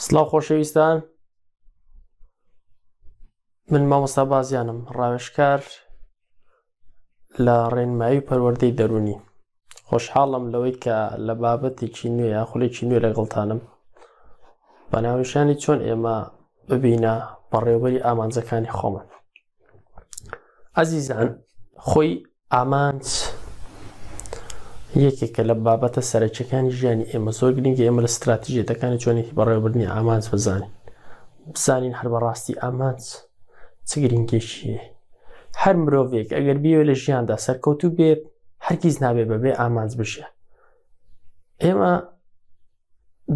سڵاو خۆشەویستان من مامۆستا بازیانم ڕاوێژکار لە ڕێنمایی و پەروەردەی دەرونی خۆشحاڵم لەوەی کە لە بابەتێکی نوێ یا خولێکی نوێ لەگەڵتانم بە ناونیشانی چۆن ئێمە ببینە بەڕێوبەری ئامانجەکانی خۆمان ئەزیزان خۆی ئامانج یەکێکە لە بابەتە سەرەکیەکانی ژیانی ئێمە زۆر گرنگە ئێمە لە ستراتیژیەتەکانی چۆنێتی بەڕێوەبردنی ئامانج بزانین بزانین هەر بەڕاستی ئامانج چ گرنگێکی هەیە هەر مرۆڤێک ئەگەر بیەوێت لە ژیاندا سەرکەوتوو بێت هەرگیز نابێت بەبێ ئامانج بژێ ئێمە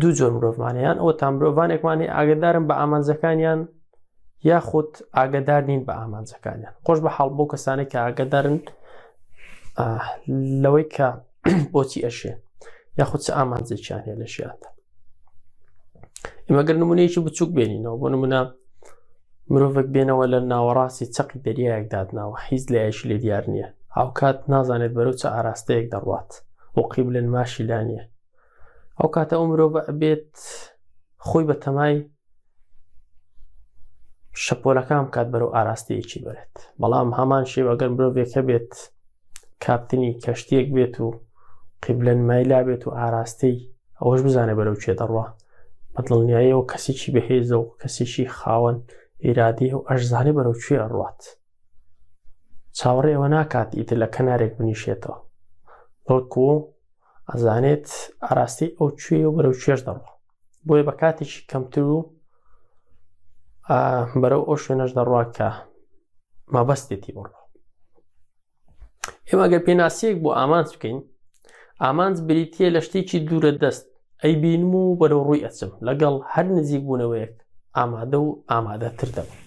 دوو جۆر مرۆڤمان هەیە یان ئەوە تا مرۆڤانێکمان هەیە ئاگدارن بە ئامانجەکانیان یاخود ئاگدار نین بە ئامانجەکانیان خۆش بە حاڵ بۆ کەسانێک کە ئاگدارن لەوەی کە بۆچی ئەشێ یاخود چ ئامانجێکیان هەیە لە ژیاندا ئێمە گەر نمونەیەکی بچووک بێنینەوە بۆ نمونە مرۆڤێک بێنەوە لە ناوەڕاستی چەقی دەریایەک دادناوە هیچ لایەکی لێ دیار نییە هاوکات نازانێت بەرەو چە ئاراستەیەک دەڕوات و قیبلە نماشی لا نییە ئەو کاتە ئەو مرۆڤە ئەبێت خۆی بە تەمای شەپۆلەکان بکات بەرەو ئاراستەیەکی بەرێت بەڵام هەمان شێوە ئەگەر مرۆڤێک هەبێت کاپتنی کەشتیەک بێت و قیبلە نمای لا بێت و ئاراستەی ئەوەش بزانێ بەرەو کوێ دەڕوا بە دڵنیاییەوە کەسێکی بەهێزە و کەسێکی خاوەن ئیرادی و ئەشزانێ بەرەو کوێ ئەڕوات چاوەڕێ ئەوە ناکات ئیتر لە کەنارێک بنیشێتەوە بەڵکو ئەزانێت ئاراستەی ئەو کوێ و بەرەو کوێش دەڕوا بۆیە بە کاتێکی کەمتر و بەرەو ئەو شوێنەش دەڕوا کە مەبەستێتی بڕۆ ئێمە گەر پێناسەیەک بۆ ئامانج بکەین ئامانج بریتە لە شتێکی دوورە دەست ئەی بینم و بەرەو ڕووی ئەچم لەگەڵ هەر نزیک بوونەوەیەک ئامادە و ئامادەتر دەبم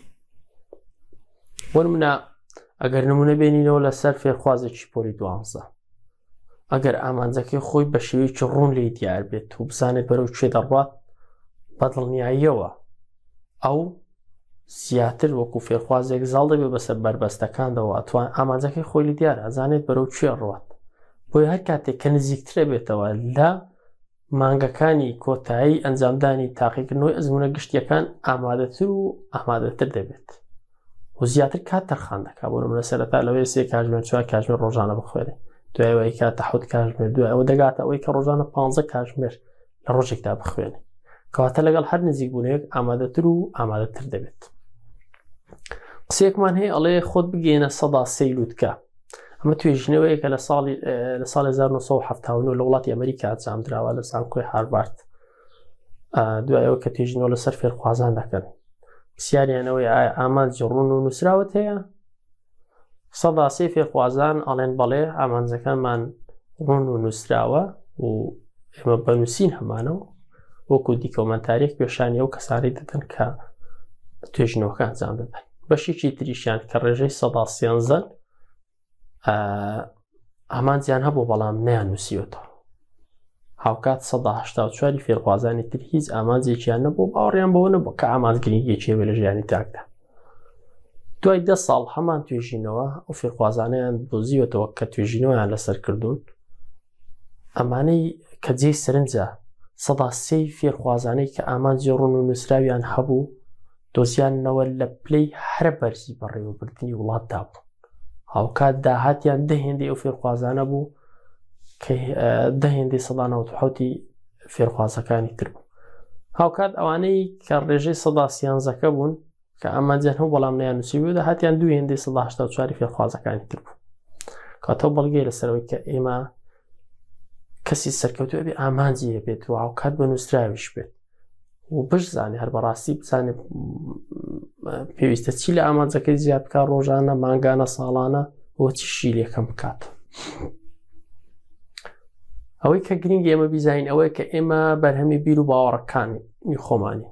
بۆ نمونە ئەگەر نمونە بێنینەوە لەسەر فێرخوازێکی پۆلی دوانزە ئەگەر ئامانجەکەی خۆی بە شێوەیەکی ڕوون لێی دیار بێت و بزانێت بەرەو کوێ دەڕوات بە دڵنیاییەوە ئەو زیاتر وەکو فێرخوازێک زاڵ دەبێت بەسەر بەربەستەکاندەوە ئەتوان ئامانجەکەی خۆی لە دیار ئەزانێت بەرەو کوێ ڕوات بۆیە هەر کاتێک کە نزیکترە بێتەوە لە مانگەکانی کۆتایی ئەنجامدانی تاقیکردنەوەی ئەزموونە گشتیەکان ئامادەتر و ئامادەتر دەبێت و زیاتر کات تەرخان دەکات بۆ نمونە سەرەتا لەوەی سێ کاژمێر چوار کاژمێر ڕۆژانە بخوێنێ دوای ئەوەی کاتە حوت کاژمێر دوای ئەوە دەگاتە ئەوەی کە ڕۆژانە 15 کاژمێر لە ڕۆژێکدا بخوێنێ کەواتە لەگەڵ هەر نزیک بوونەیەک ئامادەتر و ئامادەتر دەبێت قسەیەکمان هەیە ئەڵێ خۆت بگەێنە سەدا سێی لوتکە ئەمە توێژینەوەیەکە لە ساڵی لە ساڵی 1970 لە وڵاتی ئەمریکا ئەنجامدراوە لە زانکۆی هارڤارد دوای ئەوە کە توێژینەوە لەسەر فێرخوازان دەکەن پرسیاریانەوەی ئایا ئامانجی ڕوون و نووسراوت هەیە 3% فێرخوازان ئەڵێن بەڵێ ئامانجەکانمان ڕوون و نووسراوە و ئێمە بە نووسین هەمانەوە وەکو دیکۆمەنتاریەک پێشانی ئەو کەسانی دەدەن کە توێژینەوەکە ئەنجام دەدەن بەشێکی تریشیان کە ڕێژەی سەدا سیانزەن ئامانجیان هەبوو بەڵام نیان نووسیوەتەوە هاوکات 1970 فێرخوازانی تر هیچ ئامانجێکیان نەبوو باوەڕیان بەوە نەبوو کە ئامانج گرنگیەکی هەبێ لە ژیانی تاکدا دوای دە ساڵ هەمان توێژینەوە ئەو فێرخوازانیان دۆزیوەتەوە کە توێژینەوەیان لەسەر کردوون ئەمانەی کە جێی سەرنجە سەدا سێی فێرخوازانەی کە ئامانجی ڕوون و نووسراویان هەبوو دۆزیانەوە لە پلەی هەرە بەرزی بەڕێوەبردنی وڵاتدا بوون هاوکات داهاتیان دە هێندەی ئەو فێرخوازانە بوو کە دە هێندەی 1970 فێرخوازەکانی تر بوو هاوکات ئەوانەی کە ڕێژەی سەدا سیانزەکە بوون کە ئامانجیان هەبوو بەڵام نەیان نووسی بوو داهاتیان دوو هێندەی 1970 فێرخوازەکانی تر بوو کاتەوە بەڵگەی لەسەرەوەی کە ئێمە کەسی سەرکەوتو ئەبێ ئامانجی هەبێت و هاوکات بە نووسراویش بێت و بشزانێ هەر بەڕاستی بزانێ پێویستە چی لە ئامانجەکەی زیاد بکات ڕۆژانە مانگانە ساڵانە بۆ چیشی لێکەم بکات. ئەوەی کە گرنگ ئێمە بیزانین ئەوەیە کە ئێمە بەرهەمی بیر و باوەڕەکانی خۆمانی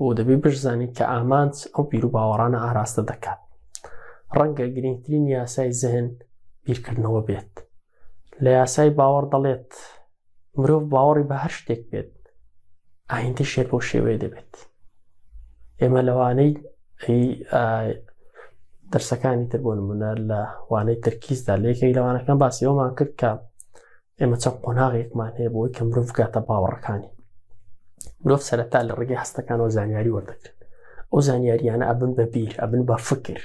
و دەبێ بشزانین کە ئامانج ئەو بیر و باوەڕانە ئاراستە دەکات ڕەنگە گرنگترین یاسای زهن بیرکردنەوە بێت لە یاسای باوەڕ دەڵێت مرۆڤ باوەڕی بە هەر شتێک بێت ئایندە شێر بۆ شێوەیە دەبێت ئێمە لەوانەی دەرسەکانی تر بۆ نمونە لە وانەی تەرکیزدا لە یەکێک لەوانەکان باسی ئەومان کرد کە ئێمە چەند قۆناغێکمان هەیە بۆی کە مرۆڤ بگاتە باوەڕەکانی. مرۆڤ سەرەتا لە ڕێگەی هەستەکانەوە زانیاری وەردەگرن ئەو زانیاریانە ئەبن بە بیر ئەبن بە فکر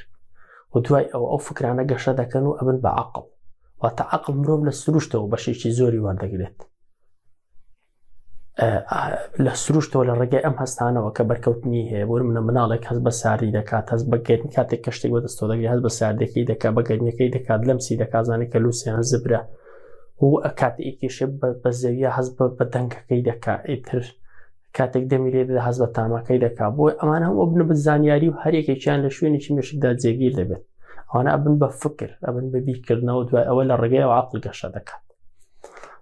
و دوای ئەوە ئەو فکرانە گەشە دەکەن و ئەبن بە عقل واتە عقل مرۆڤ لە سروشتەوە بەشێکی زۆری وەردەگرێت لە سروشتەوە لە ڕێگای ئەم هەستانەوە کە بەرکەوتنی هەیە بۆ منە مناڵێک هەست بە ساردی دەکات هەست بە گەرمی کاتێک کە شتێک بەدەستەوە دەگرێت هەست بە ساردەکەی دەکات بە گەرمیەکەی دەکات لەمسی دەکات زانێت کە لوسیان زبرە و کاتێک کێشە بە زەویە هەست بە دەنگەکەی دەکات ئیتر کاتێک دەمی لێ دەدا هەست بە تامەکەی دەکات بۆی ئەمانە هەموو ئەبنە بە زانیاری و هەریەکێکیان لە شوێنێکی مێشکدا جێگیر دەبێت ئەوانە ئەبن بە فکر ئەبن بە بیرکردنەوە دوای ئەوە لە ڕێگەیەوە عقل گەشە دەکات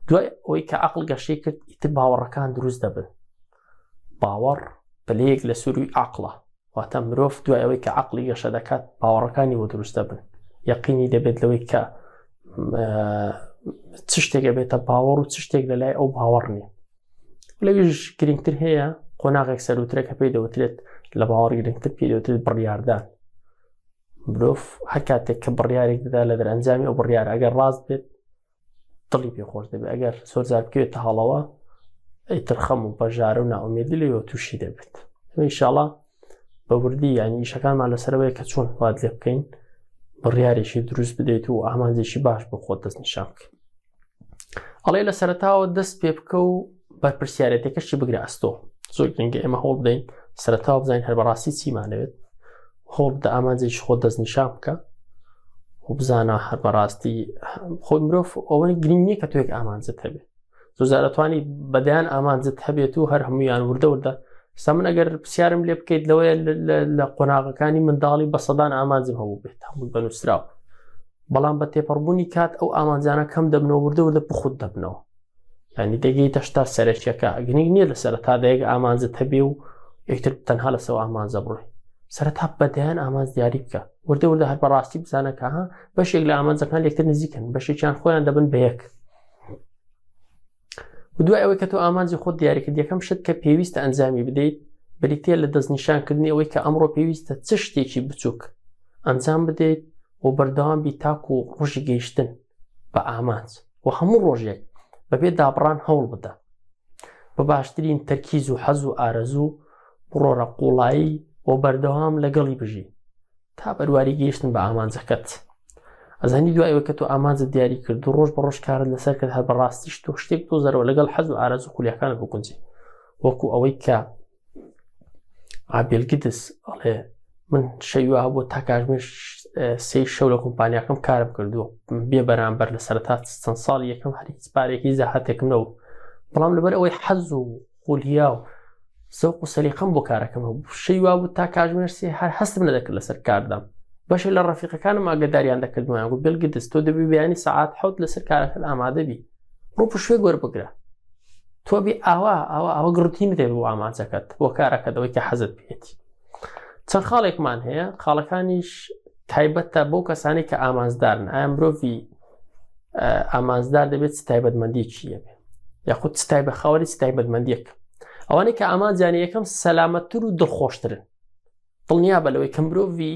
دوای ئەوەی کە عقل گەشەی کرد ئیتر باوەڕەکان دروست دەبن باوەڕ پلەیەک لە سوروی عقلە واتە مرۆڤ دوای ئەوەی کە عقلی گەشە دەکات باوەڕەکانی بۆ دروست دەبن یەقینی دەبێت لەوەی کە چ شتێک بێتە باوەڕ و چ شتێک لە لای ئەو باوەڕ نییە لەویش گرنگتر هەیە قۆناغێک سەروترە کە پێی دەوترێت لە باوەڕ گرنگتر پێی دەوترێت بڕیاردان مرۆڤ هەر کاتێک کە بڕیارێک دەدا لە دەرەنجامی ئەو بڕیار ئەگەر ڕاست بێت دڵی پێ خۆش دەبێت ئەگەر زۆر جار بکەوێتە هەڵەوە ئیتر خەم و پەژارە و نائومێدی لێوە تووشی دەبێت ئینشاڵا بە وردی یانی ئیشەکانمان لەسەرەوەی کە چۆن وات لێ بکەین بڕیارێکی دروست بدەیت و ئامانجێکی باش بۆ خۆت دەستنیشان بکەیت ئەڵێ لە سەرەتاوە دەست پێ بکە و بەرپرسیارەتەکەشی بگرە ئەستۆ زۆر گرنگە ئێمە هەوڵ بدەین سەرەتاوە بزانین هەر بەڕاستی چیمانەوێت هەوڵ بدە ئامانجێکی خۆت دەستنیشان بکە و بزانە هەر بەڕاستی خۆی مرۆڤ ئەوەی گرنگ نییە کە تۆ یەک ئامانجت هەبێت زۆر جار ئەتوانی بەدەیان ئامانجت هەبێت و هەر هەمویان وردە وردە سا من ئەگەر پرسیارم لێ بکەیت لەوەیە لە قۆناغەکانی منداڵی بە سەدان ئامانجم هەبوو بێت هەمووی بەنووسراو بەڵام بە تێپەڕبوونی کات ئەو ئامانجانە کەم دەبنەوە وردە وردە پوخت دەبنەوە یعنی دەگەیتە شتا سەرەکیەکە گرنگ نییە لە سەرەتا دەیەک ئامانجت هەبێ و یەکتر تەنها لەسەر ئامانجە بڕۆی سەرەتا بەدەیان ئامانج دیاری بکە وردە وردە هەر بەڕاستی بزانە کە ها بەشێک لە ئامانجەکان لەکتر نزیکن بەشێکیان خۆیان دەبن بە یەک و دوای ئەوەی کە تۆ ئامانجی خۆت دیاری کرد یەکەم شت کە پێویستە ئەنجامی بدەیت بریتە لە دەستنیشانکردنی ئەوەی کە ئەمڕۆ پێویستە چ شتێکی بچووک ئەنجام بدەیت و بەردەوام بی تاکو و ڕۆژی گەیشتن بە ئامانج و هەموو ڕۆژێک بەبێ دابڕان هەوڵ بدە بە باشترین تەرکیز و حەز و ئارەزوو بڕۆرە قوڵایی و بەردەوام لەگەڵی بژی تا بەرواری گەیشتن بە ئامانجەکەت ئەزانی دوای ئەوەی کە تۆ ئامانجت دیاری کرد و ڕۆژ بە ڕۆژ کارت لەسەر کرد هەر بەڕاستیش تۆ شتێک دۆزەرەوە لەگەڵ حەز و ئارەزوو خولیاکانت بگونجێ وەکو ئەوەی کە ئابێل گیتس ئەڵێ من شەوی هەبوو تا کاژمێر سێ شەو لە کۆمپانیاکەم کارم کردووە بێ بەرامبەر لە سەرەتا چەند ساڵی یەکەم هەر هیچ پارێکی زەحەتێکم نەبوو بەڵام لەبەر ئەوەی حەز و خولیا و زەوق و سەلیقەم بۆ کارەکەم هەبوو شەی وابوو تا کاژمێر سێ هەر هەستم نەدەکرد لەسەر کاردام بەشێ لە ڕەفیقەکانم ئاگداریان دەکردویان گوت بیل گیتس تۆ دەبی بەیانی سەعات حوت لەسەر کارەکەت ئامادە بی ڕۆ پشوێک وەربگرە تۆ بی ئاوا ئاوا ئەوە گڕتین دەبێت بۆ ئامانجەکەت بۆ کارەکەت ئەوەی کە حەزت پێێتی چەند خاڵێکمان هەیە خاڵەکانیش تایبەتە بۆ کەسانی کە ئامانجدارن ئایا مرۆڤی ئامانجدار دەبێت چ تایبەتمەندیەکی هەبێ یاخود چ تایبە خاوەنی چ تایبەتمەندیەک ئەوانەی کە ئامانجیان یەکەم سەلامەتتر و دڵخۆشترن دڵنیا بە لەوەی کە مرۆڤی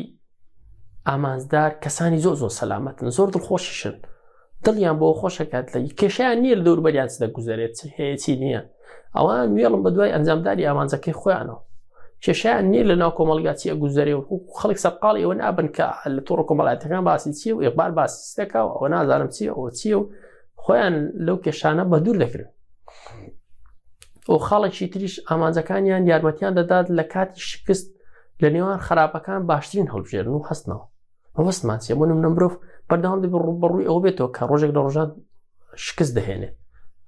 ئامانجدار کەسانی زۆر زۆر سەلامەتن زۆر دڵخۆشیشن دڵیان بۆ خۆشەکات لە کێشیان نییە لە دەوروبەریان چ دەگوزەرێت چ هەیە چی نییە ئەوان وێڵم بە دوای ئەنجامداری ئامانجەکەی خۆیانەوە کێشیان نییە لە ناو کۆمەڵگا چی ئەگوزەرێ و خەڵک سەرقاڵی ئەوە نابن کە لە تۆڕە کۆمەڵایەتەکان باسی چیە و ئیقبال باسی چ دەکا و ئەوە نازانم چیە ئەوە چیە و خۆیان لەو کێشانە بە دوور دەکرن و خاڵێکی تریش ئامانجەکانیان یارمەتیان دەدات لە کاتی شکست لە نێوان خراپەکان باشترین هەڵبژێرن و هەستنەوە مەبەستمان چیە بۆ نمونە مرۆڤ بەردەوام دەبێت ڕووبەڕووی ئەوە بێتەوە کە ڕۆژێک لە ڕۆژان شکست دەهێنێت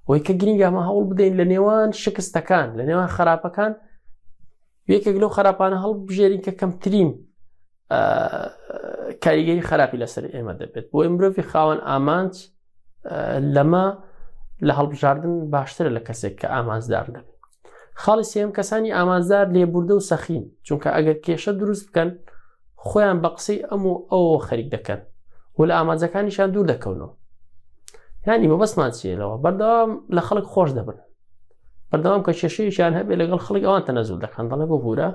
ئەوەی کە گرنگە ئەمە هەوڵ بدەین لە نێوان شکستەکان لە نێوان خراپەکان یەکێک لەو خراپانە هەڵبژێرین کە کەمترین کاریگەری خراپی لەسەر ئێمە دەبێت بۆ مرۆڤی خاوەن ئامانج لەمە لە هەڵبژاردن باشترە لە کەسێک کە ئامانجدار نەبێت خاڵی سێم کەسانی ئامانجدار لێبوردە و سەخین چونکە ئەگەر کێشە دروست بکەن خۆیان بە قسەی ئەم و ئەوە خەریک دەکەن و لە ئامانجەکانیشان دوور دەکەونەوە یانی مەبەستمان چیە لەوە بەردەوام لە خەڵک خۆش دەبن بەردەوام کە کێشەیەکیان هەبێ لەگەڵ خەڵک ئەوان تەنەزول دەکەن دەڵێ ببوورە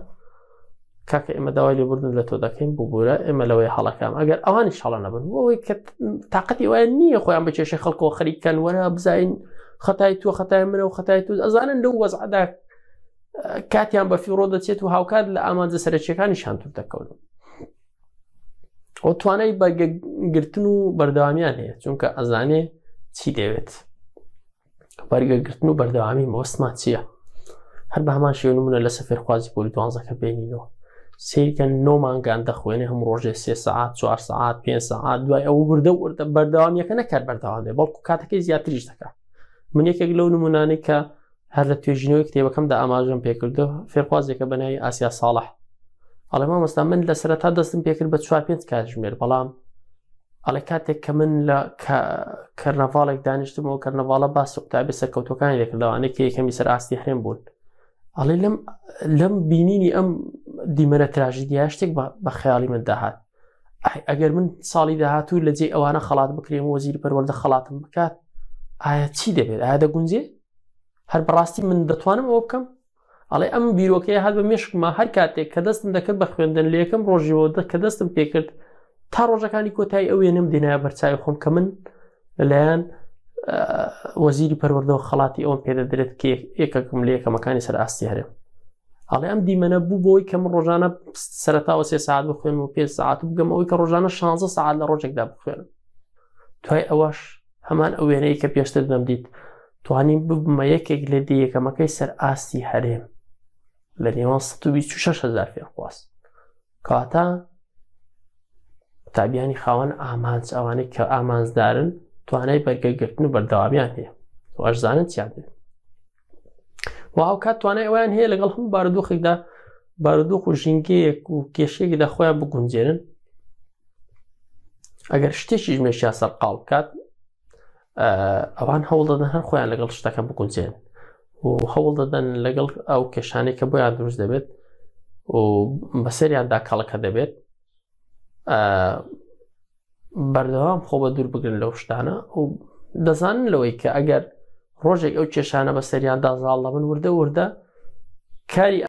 کاکە ئێمە داوای لێبوردن لە تۆ دەکەین ببوورە ئێمە لەوەی هەڵەکەم ئەگەر ئەوانیش هەڵە نەبن بۆ ئەوەی کە تااقەتی وایە نییە خۆیان بە کێشەی خەڵکەوە خەریککەن وەرە بزانین خەتای تۆ خەتای منە و خەتای تۆ ئەزانن لەو وەزعدا. کاتیان بە فیڕۆ دەچێت و هاوکات لە ئامانجە سەرەکیەکانیشان دوور دەکەون ئەو توانای بەرگەگرتن و بەردەوامیان هەیە چونکە ئەزانێ چی دەوێت بەرگەگرتن و بەردەوامی مەوەستمان چییە؟ هەر بە هەمان شێوە نمونە لە سەفێرخوازی پۆلی دوانزەکە بێنینەوە سیرکە نۆ مانگان دەخوێنێ هەم ڕۆژێ سێ سەعات چوار سەعات پێ سەعات دوای ئەو وردە وردە بەردەوامیەکە نەکات بەردەوام بێ بەڵکو کاتەکەی زیاتریش دەکات من یەکێک لەو نمونانەی کە هەر لە توێژینەوەی کتێبەکەمدا ئاماژەم پێکردو فێرخوازێکە بە ناوی ئاسیا ساڵح ئەڵێ مامۆستا من لە سەرەتا دەستم پێکرد بە چوار پێنج کاتژمێر بەڵام ئەڵێ کاتێک کە من لە کەرنەڤاڵێک دانیشتمەوە کەرنەڤاڵە باسی قوتابی سەرکەوتەکانی دەکرد لەوانەیە کە یەکەمی سەر ئاستی هەرێم بوون ئەڵێ لەم لەم بینینی ئەم دیمەنە تراژیدیا شتێک بە خەیاڵی من داهات ئەگەر من ساڵی داهاتوو لە جێی ئەوانە خەڵات بکرێم وەزیری پەروەردە خەڵاتم بکات ئایا چی دەبێت ئایا دەگونجێ هەر بەڕاستی من دەتوانم ئەوە بکەم ئەڵێ ئەم بیرۆکەیە هات بە مێشکما هەر کاتێک کە دەستم دەکرد بە خوێندن لە یەکەم ڕۆژیەوە کە دەستم پێکرد تا ڕۆژەکانی کۆتایی ئەو وێنەم دێنایە بەرچاوی خۆم کە من لەلایەن وەزیری پەروەردەوە خەڵاتی ئەوم پێدەدرێت کە یەکەکم لە یەکەمەکانی سەر ئاستی هەرێم ئەڵێ ئەم دیمەنە بوو بۆی کە من ڕۆژانە سەرتاوە سێ ساعت بخوێنم و پێ ساعت بگەم ئەوەی کە ڕۆژانە 16 ساعت لە ڕۆژێکدا بخوێنم دوای ئەوەش هەمان ئەو وێنەی کە پێشتر دەمدیت توانیم ببمە یەکێک لە دە یەکەمەکەی سەر ئاستی هەرێم لە نێوان 126 هزار فێرخواز کەواتە قوتابیانی خاوەن ئامانج ئەوانەی کە ئامانجدارن توانای بەرگەگرتن و بەردەوامیان هەیە واشزانن چیان دێت و هاوکات توانای ئەویان هەیە لەگەڵ هەموو بارودۆخێکدا بارودۆخ و ژینگەیەک و کێشەیەکدا خۆیان بگونجێنن ئەگەر شتێکیش مێشیا سەرقاڵ بکات ئەوان هەوڵ دەدەن هەر خۆیان لەگەڵ شتەکە بگونجێن و هەوڵ دەدەن لەگەڵ ئەو کێشانەی کە بۆیان دروست دەبێت و بەسەریاندا کەڵەکە دەبێت بەردەوام خۆ بە دوور بگرن لەو شتانە و دەزانن لەوەی کە ئەگەر ڕۆژێک ئەو کێشانە بەسەریاندا زاڵ دەبن وردە وردە کاری.